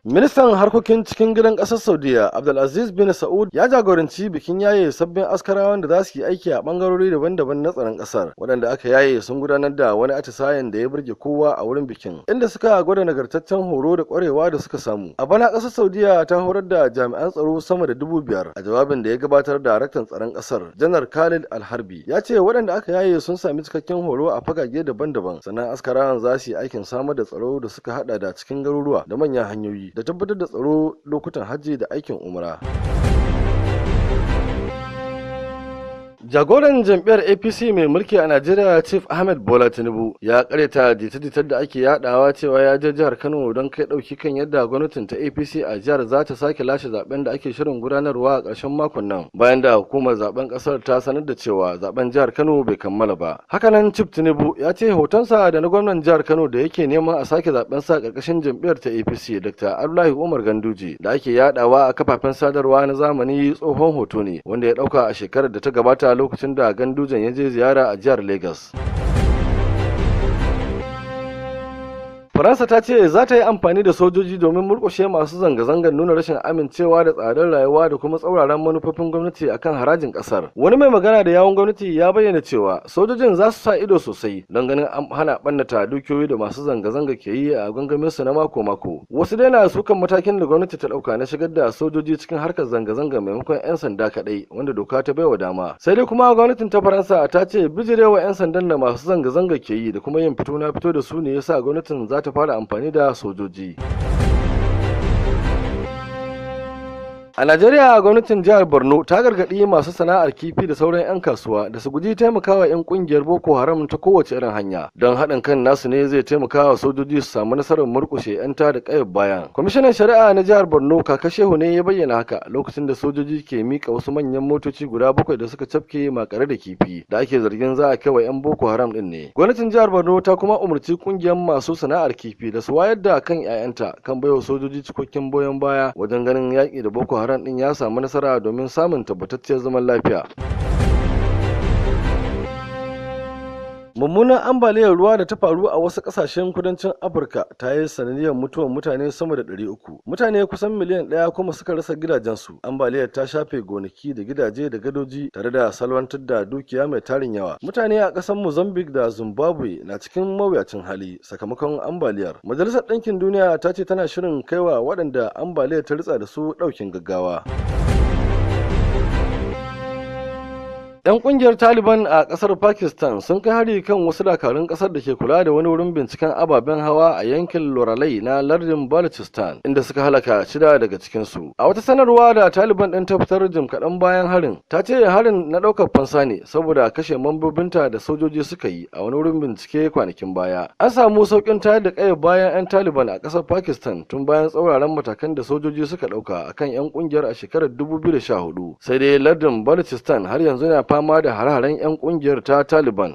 Ministan harkokin cikin gidan ƙasar Saudiya Abdulaziz bin Saud ya jagoranci bikin yaye sabbin askarawan da za su yi aiki a bangarori daban-daban na tsaron ƙasar. Waɗanda aka yaye sun gudanar da wani atisayen da ya burge kowa a wurin bikin, inda suka gwada nagartaccen horo da ƙwarewa da suka samu. A bana ƙasar Saudiya ta horar da jami'an tsaro sama da 5,000. A jawabin da ya gabatar, daraktan tsaron ƙasar Janar Khalid Alharbi ya ce waɗanda aka yaye sun sami cikakken horo a fagage daban-daban, sannan askarawan za su yi aikin samar da tsaro da suka hada da cikin garuruwa da manyan hanyoyi da tabbatar da tsaro lokutan hajji da aikin umra. Jagoran jam'iyyar APC mai mulki a Najeriya, Chief Ahmed Bola Tinubu, ya karyata jita-jitar da ake yadawa cewa ya je jihar Kano don kai dauki kan yadda gwamnatin ta APC a jihar za ta sake lashe zaben da ake shirin gudanarwa a ƙarshen makon nan, bayan da hukumar zaben ƙasar ta sanar da cewa zaben jihar Kano bai kammala ba. Hakanan Chief Tinubu ya ce hotonsa da na gwamnan jihar Kano da yake neman a sake zaben sa ƙarƙashin jam'iyyar ta APC, Dr. Abdullahi Umar Ganduje, da ake yadawa a kafafen sadarwa na zamani, tsohon hoto ne wanda ya dauka a shekarar da ta gabata, lokacin da Gandujen ya je ziyara a jihar Legas. Faransa ta ce za ta yi amfani da sojoji domin murƙushe masu zanga-zangar nuna rashin amincewa da tsadar rayuwa da kuma tsauraran manufofin gwamnati akan harajin ƙasar. Wani mai magana da yawun gwamnati ya bayyana cewa sojojin za su sa ido sosai don ganin an hana ɓannata dukiyoyi da masu zanga-zanga ke yi a gangamin su na mako-mako. Wasu dai na sukan matakin da gwamnati ta ɗauka na shigar da sojoji cikin harkar zanga-zanga maimakon 'yan sanda kaɗai wanda doka ta baiwa dama. Sai dai kuma gwamnatin ta Faransa ta ce bijirewa 'yan sandan da masu zanga-zanga ke yi da kuma yin fito na fito da su ne yasa gwamnatin za ta fara amfani da sojoji. A Najeriya, gwamnatin jihar Borno ta gargaɗi masu sana'ar kifi da sauran 'yan kasuwa da su guji taimakawa 'yan ƙungiyar Boko Haram ta kowace irin hanya, don haɗin kan nasu ne zai taimakawa sojoji su samu nasarar murƙushe 'yan tada ƙayar bayan. Kwamishinan Shari'a na jihar Borno, Kaka Shehu, ne ya bayyana haka lokacin da sojoji ke mika wasu manyan motoci guda bakwai da suka cafke makare da kifi da ake zargin za a kai wa 'yan Boko Haram ɗin ne. Gwamnatin jihar Borno ta kuma umarci ƙungiyar masu sana'ar kifi da su wayar da kan 'ya'yanta kan baiwa sojoji cikakken goyon baya wajen ganin yaƙi da Boko Haram din ya samu nasara domin samun tabbatacciyar zaman lafiya. Mummunan ambaliyar ruwa da ta faru a wasu kasashen kudancin Afirka ta yi sanadiyar mutuwar mutane sama da 300. Mutane kusan miliyan 1 kuma suka rasa gidajensu. Ambaliyar ta shafe gonaki da gidaje da gadoji tare da salwantar da dukiya mai tarin yawa. Mutane a ƙasar Mozambique da Zimbabwe na cikin mawuyacin hali sakamakon ambaliyar. Majalisar Ɗinkin Duniya ta ce tana shirin kaiwa waɗanda ambaliyar ta ritsa da su ɗaukin gaggawa. 'Yan kungiyar Taliban a kasar Pakistan sun kai hari kan wasu dakarun kasar da ke kula da wani wurin binciken ababen hawa a yankin Loralai na lardin Balochistan, inda suka halaka shida daga cikinsu. A wata sanarwa da Taliban ɗin ta fitar jim kaɗan bayan harin, ta ce harin na ɗaukar fansa ne saboda kashe mambobinta da sojoji suka yi a wani wurin bincike kwanakin baya. An samu sauƙin tayar da ƙayar bayan 'yan Taliban a ƙasar Pakistan tun bayan tsauraran matakan da sojoji suka ɗauka akan 'yan kungiyar a shekarar 2014. Sai dai lardin Balochistan har yanzu na fama da hare-haren 'yan kungiyar ta Taliban.